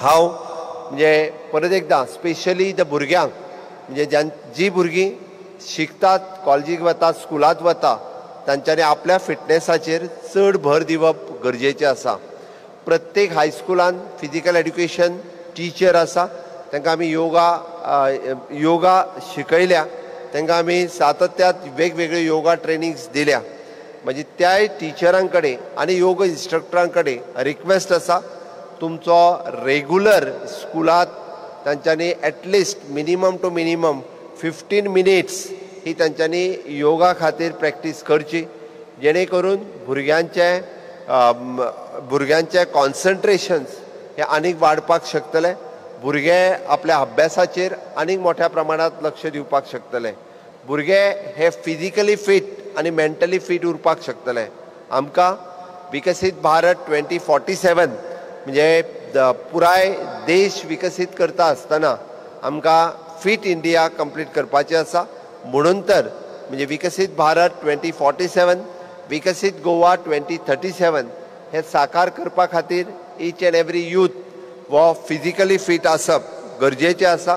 हांव म्हणजे परत एकदां स्पेशली the भुरग्यांक, म्हणजे जी भुरगीं शिकतात, कॉलेजीक वतात, स्कुलांत वता, तांच्यांनी आपल्या फिटनेसाचेर चड भर दिवप गरजेचें आसा. प्रत्येक हायस्कुलान फिजिकल एड्युकेशन टिचर आसा, तांकां आमी योगा शिकयल्या, तांकां आमी सातत्यात वेगवेगळे योगा ट्रेनिंग्स दिल्या. म्हणजे त्याय टिचरां कडेन आनी योग इन्स्ट्रक्टरां कडेन रिक्वेस्ट आसा, तुमचो रेगुलर स्कुलांत तांच्यांनी at least minimum to minimum 15 minutes ही तांच्यांनी योगा खातीर प्रॅक्टीस करची, जेणे करून भुरग्यांचे कॉन्सन्ट्रेशन्स हे आनीक वाडपाक शकतले, भुरगे आपल्या अभ्यासाचेर आनीक मोठ्या प्रमाणांत लक्ष दिवपाक शकतले, भुरगे हे फिजिकली फिट आनी मेंटली फिट उरपाक शकतले. आमकां विकसीत भारत 2047 म्हणजे पुराय देश विकसीत करता आसतना आमकां फिट इंडिया कंप्लीट करपाचें आसा. म्हणून तर म्हणजे विकसीत भारत 2047, विकसीत गोवा 2037 हे साकार करपा खातीर इच एंड एवरी यूथ हो फिजिकली फिट आसप गरजेचें आसा.